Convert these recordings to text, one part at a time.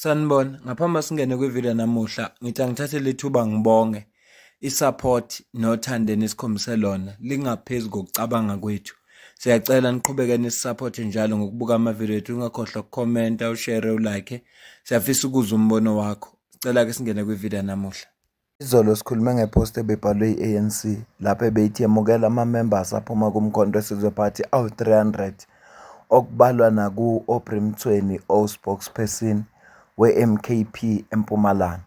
Sanibona, ngaphambi singene kwividiyo namuhla, ngithi angithathe lethuba ngibonge i-support nothando enisikhombise lona lingaphezu kokucabanga kwethu. Siyacela niqhubeke nisisapothe njalo ngokubuka amavidiyo ethu, ungakhohlwa ukukhomenta, ushare, ulike. Siyafisa ukuzwa umbono wakho. Sicela-ke singene kwividiyo namuhla. Izolo sikhulume ngepost ebibhalwe i-ANC lapho ebeyithi yemukela ama-members aphuma kuMkhonto weSizwe Party awu-300 okubalwa naku-Aubrey Mtsweni owu-spokesperson we-MKP eMpumalanga.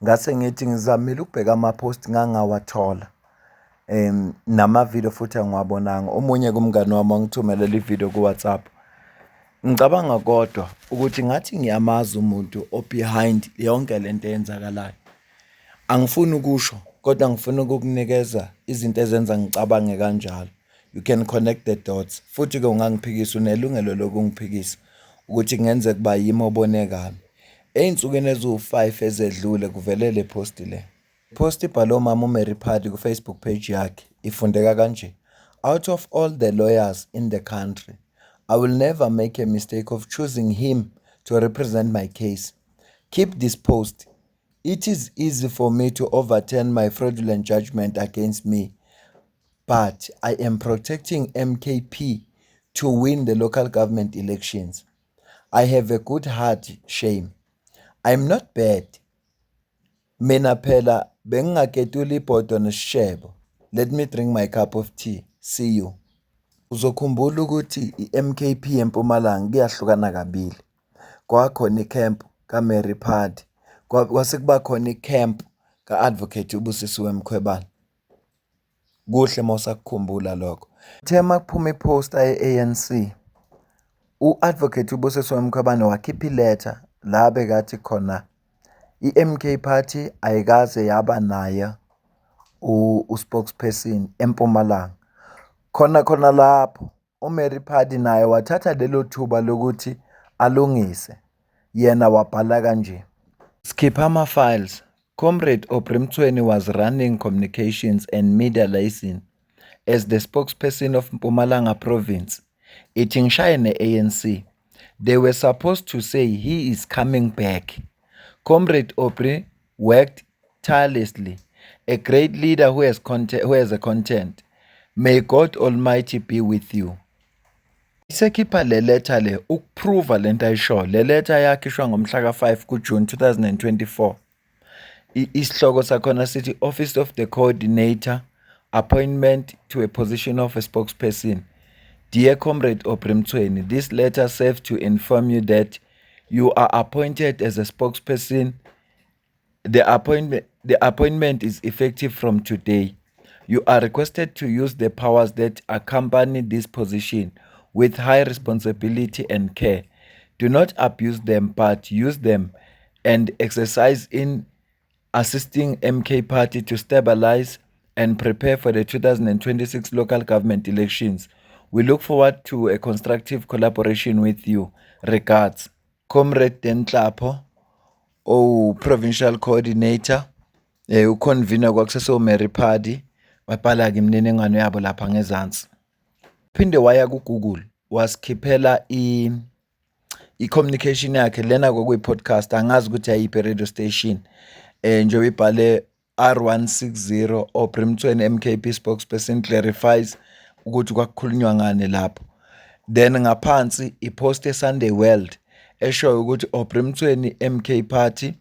Ngase ngithi ngizamile ukubheka ama-post ngangawathola nama-video futhi angiwabonanga. Omunye kumngani wami wangithumelela i-video ku-WhatsApp. Ngicabanga kodwa ukuthi ngathi ngiyamazi umuntu o-behind yonke lento eyenzakalayo. Angifuni ukusho kodwa ngifuna ukukunikeza izinto ezenza ngicabange kanjalo. You can connect the dots. Futhi-ke ungangiphikisa, unelungelo lokungiphikisa ukuthi kungenzeka ukuba yimi obone kabi. Ey'nsukwini eziwu-5 ezedlule kuvele le post le. Post ibhalwe umama uMary Phadi ku-Facebook page yakhe ifundeka kanje: Out of all the lawyers in the country, I will never make a mistake of choosing him to represent my case. Keep this post. It is easy for me to overturn my fraudulent judgment against me, but I am protecting MKP to win the local government elections. I have a good heart, shame. I'm not bad. Mina phela bengingaketuli ibhodo nesishebo. Let me drink my cup of tea. See you. Uzokhumbula ukuthi i-MKP eMpumalanga kuyahlukana kabili. Kwakhona i-camp kaMary Phadi, kwase kuba khona i-camp ka-Advocate uBusisiwe Mkhwebane. Kuhle mawusakukhumbula lokho. Kuthe makuphuma i-poster ye-ANC, u-Advocate uBusisiwe Mkhwebane wakhipha iletha la bekathi khona i-MK Party ayikaze yaba naye u-spokesperson eMpumalanga. Khona khona lapho uMary Phadi naye wathatha lelo thuba lokuthi alungise. Yena wabhala kanje: Sikhipha ama-files. Comrade Aubrey Mtsweni was running communications and media liaison as the spokesperson of Mpumalanga province. Ithi ngishaye ne-ANC. They were supposed to say he is coming back. Comrade Aubrey worked tirelessly, a great leader who has content, who has a content. May God Almighty be with you. Isekhipha le letter le ukuprova lento ayishoyo. Le letter yakhishwa ngomhla ka-5 kuJune 2024. Isihloko sakhona sithi Office of the Coordinator Appointment to a position of a spokesperson. Dear Comrade Aubrey Mtsweni, this letter serves to inform you that you are appointed as a spokesperson. The appointment is effective from today. You are requested to use the powers that accompany this position with high responsibility and care. Do not abuse them, but use them and exercise in assisting MK Party to stabilize and prepare for the 2026 local government elections. We look forward to a constructive collaboration with you. Regards, Comrade Dan Nhlapo, owu-provincial coordinator, u-convener kwakusese Mary Phadi, wabhala-ke imininingwane yabo lapha ngezansi. Phinde waya ku-Google wasikhiphela i-communication yakhe lena kwakuyi-podcast, angazi ukuthi yayiphi radio station, njengoba ibhale R160 Aubrey Mtsweni MKP spokesperson clarifies ukuthi kwakukhulunywa ngani lapho. Then ngaphansi i-post e-Sunday World eshoyo ukuthi Aubrey Mtsweni MK Party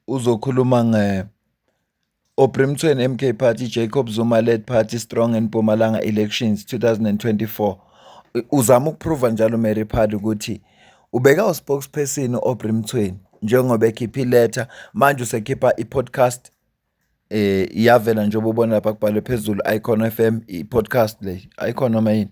uzokhuluma nge Aubrey Mtsweni MK Party Jacob Zuma led party strong in Mpumalanga elections 2024. Uzama ukuprova njalo Mary Phadi ukuthi ubeka u-spokesperson Aubrey Mtsweni njengoba ekhipha iletha, manje usekhipha i-podcast, iyavela njengoba ubona lapha kubhalwe phezulu Icon FM, i-podcast le Icon noma yini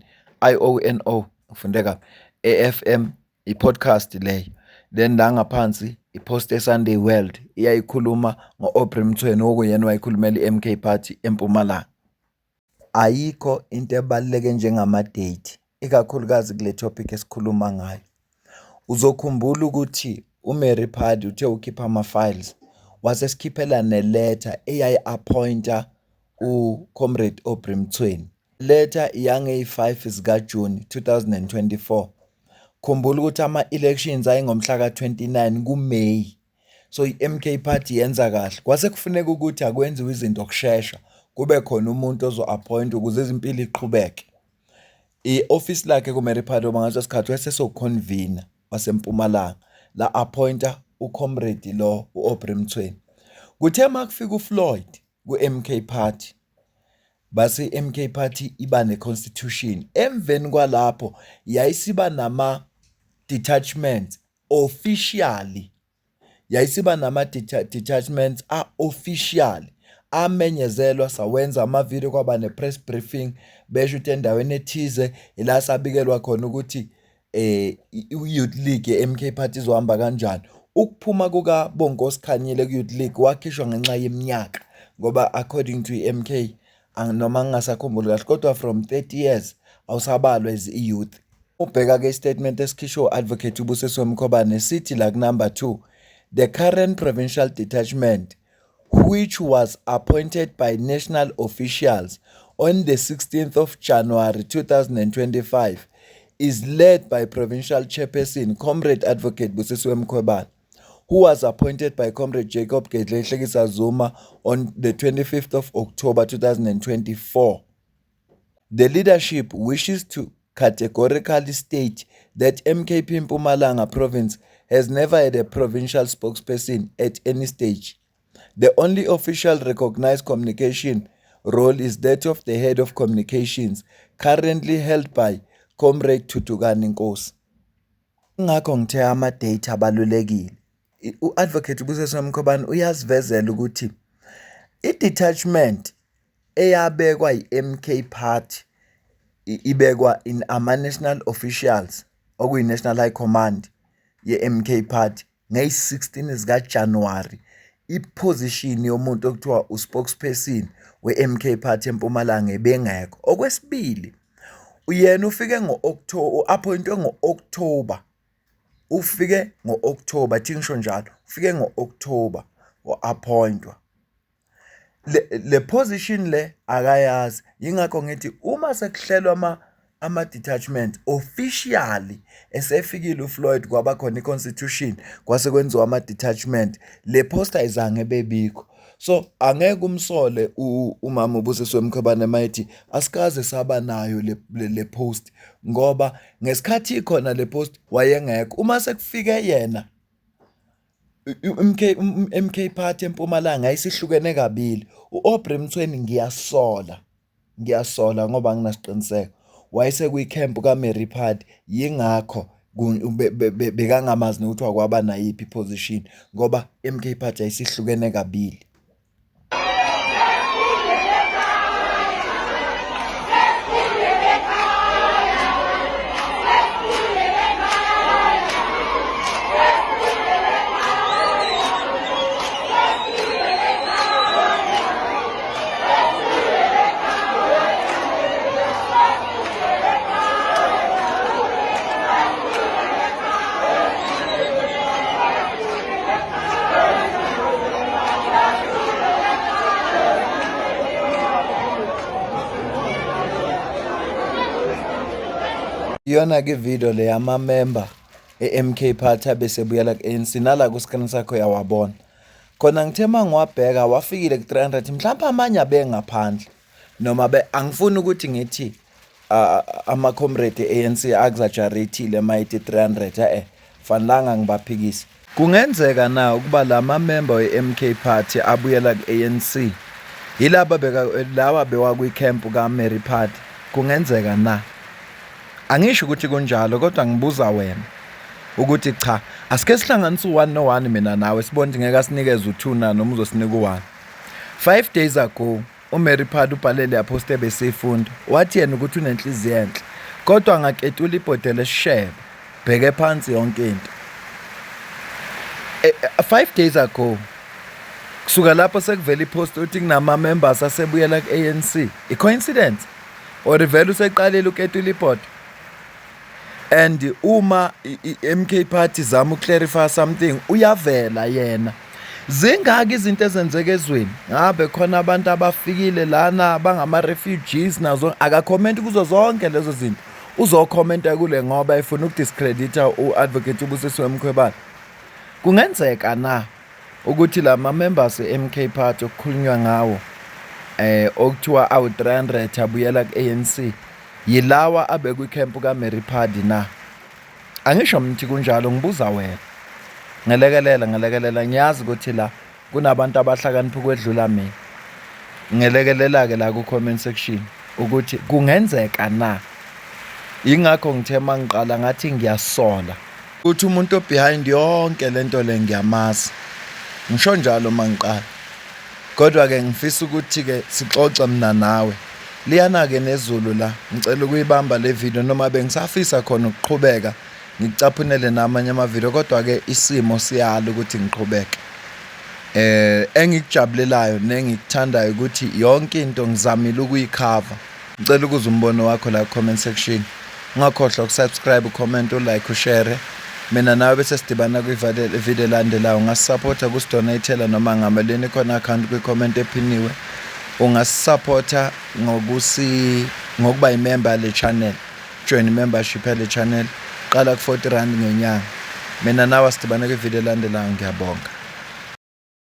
IONO ufunde kabi AFM, i-podcast leyo. Then la ngaphansi i-post e-Sunday World iyayikhuluma ngo-Aubrey Mtsweni okuyena wayekhulumela i-MK Party eMpumalanga. Ayikho into ebaluleke njengama-date, ikakhulukazi kule topic esikhuluma ngayo. Uzokhumbula ukuthi uMary Phadi uthe ukhipha ama-files wasesikhiphela neletha eyayi-appointa u-Comrade Aubrey Mtsweni. Letter yangeyi-5 zikaJuni 2024. Khumbula ukuthi ama-elections ayengomhla ka-29 kuMeyi. So i-M_K Party yenza kahle. Kwase kufuneka ukuthi akwenziwe izinto kushesha, kube khona umuntu ozo-appoint-wa ukuze izimpilo iqhubeke. I-ofisi lakhe ku-Mary Phaduma ngaleso sikhathi wayeseso-convener waseMpumalanga, la-appoint-a u-comrade lo u-Aubrey Mtsweni. Kuthe uma kufika uFloyd ku-M_K Party, base i-M_K Party iba ne-constitution. Emveni kwalapho yayisiba nama-detachments officially, yayisiba nama-detachments a-officially amenyezelwa, sawenza ama-video, kwaba ne-press briefing, besho ukuthi endaweni ethize ila sabikelwa khona ukuthi i-Youth League ye-M_K Party izohamba kanjani. Ukuphuma kukaBonginkosi Khanyile ku-Youth League wakhishwa ngenxa yeminyaka ngoba according to i-M_K noma ngingasakhumbuli kahle kodwa from 30 years awusabalwa as i-youth. Ubheka-ke isitatimende esikhishwe u-Advocate uBusisiwe Mkhwebane sithi la ku-number 2, the current provincial detachment which was appointed by national officials on the 16th of January 2025 is led by provincial chairperson Comrade Advocate Busisiwe Mkhwebane, who was appointed by Comrade Jacob Gedleyihlekisa Zuma on the 25th of October 2024. The leadership wishes to categorically state that MKP Mpumalanga Province has never had a provincial spokesperson at any stage. The only official recognized communication role is that of the head of communications, currently held by Comrade Thuthukani Nkosi. Ingakho ngithe ama-date abalulekile. U-Advocate Busisiwe Mkhwebane uyasivezela ukuthi i-detachment eyabekwa i-M_K Party ibekwa in ama-national officials, okuyi-National High Command ye-M_K Party ngeyi-16 zikaJanuwari. I-position yomuntu okuthiwa u-spokesperson we-M_K Party eMpumalanga ebengekho. Okwesibili, yena ufike u-appoint-we ngo-October, ufike ngo-October, thi ngisho njalo, ufike ngo-October wa-appoint-wa. Le position le akayazi, yingakho ngithi uma sekuhlelwa ama-detachment officially esefikile uFloyd kwaba khona i-constitution kwase kwenziwa ama-detachment, le post ayizange ebebikho. So angeke umsole umama uBusisiwe Mkhwebane uma ethi asikaze saba nayo le post ngoba ngesikhathi ikhona le post wayengekho. Uma sekufike yena i-M_K M_K Party eMpumalanga yayisihlukene kabili. U-Aubrey Mtsweni ngiyasola, ngiyasola ngoba anginasiqiniseko, wayesekwi-camp ka-Mary Phadi, yingakho bekangamazi nokuthi wakwaba nayiphi i-position ngoba i-M_K Party yayisihlukene kabili. Iyona-ke ividiyo le yamamemba e-M_K Party abesebuyela ku-A_N_C nala ku-screen sakho uyawabona. Khona ngithe uma ngiwabheka wafikile ku-300 mhlawumpe amanye abengaphandle noma angifuni ukuthi ngithi ama-comrade e-A_N_C a-exaggerate-ile uma ethi 300 e-e fanelanga ngibaphikise. Kungenzeka na ukuba la mamemba we-M_K Party abuyela ku-A_N_C yilaba lawa bewakwi-camp ka-Mary Phadi? Kungenzeka na? Angisho ukuthi kunjalo kodwa ngibuza wena ukuthi cha asike sihlanganise u-one no-one mina nawe sibone ukuthi ngeke asinikeze u-two na noma uzosinika u-one. 5 days ago uMary Phadi ubhale leya post ebesiyifunda wathi yena ukuthi unenhliziyo enhle kodwa angaketula ibhodela esishebo bheke phansi yonke into. 5 days ago kusuka lapho sekuvela i-post uthi kunama-members asebuyela ku-A_N_C. I-coincidence or vele useqalile uketula ibhodo? And uma i-M_K Party izama uku-clarify something uyavela yena. Zingaki izinto ezenzeka ezweni? Ngabe khona abantu abafikile lana bangama-refugees nazo aka-comment kuzo zonke lezo zinto. uzokhomenta kule ngoba efuna ukudiscredita u-advocate uBusisiwe Mkhwebane. Kungenzeka na ukuthi lama members e-MK Party okukhulunywa ngawo okuthiwa awu-300 abuyela ku-ANC yilawa abekwi-camp kaMary Phadi na? Angisho mthi kunjalo, ngibuza wena. Ngelekelela, ngelekelela, ngiyazi ukuthi la kunabantu abahlakanipha ukwedlula mina. Ngelekelela-ke la ku-comment section ukuthi kungenzeka na. Yingakho ngithe uma ngiqala ngathi ngiyasola ukuthi umuntu o-behind yonke le nto le ngiyamazi. Ngisho njalo uma ngiqala. Kodwa-ke ngifisa ukuthi-ke sixoxe mina nawe. Liyana-ke nezulu la, ngicela ukuyibamba le video noma bengisafisa khona ukuqhubeka ngikucaphunele namanye amavidiyo kodwa-ke isimo siyala ukuthi ngiqhubeke. Engikujabulelayo nengikuthandayo ukuthi yonke into ngizamile ukuyikhava. Ngicela ukuzwa umbono wakho la ku-comment section. Ungakhohlwa ukusubscribe, ucomment, ulike, ushare. Mina nawe bese sidibana kwi-video elandelayo. Ungasisupporta ukusidonatela noma ngamalini, ikhona account kwi-comment ephiniwe. Ungasisupporta ngokusi ngokuba imember yale channel. Join membership yale channel. Qala ku-40 rand ngenyanga. Mina nawe sidibane kwi-video elandelayo. Ngiyabonga.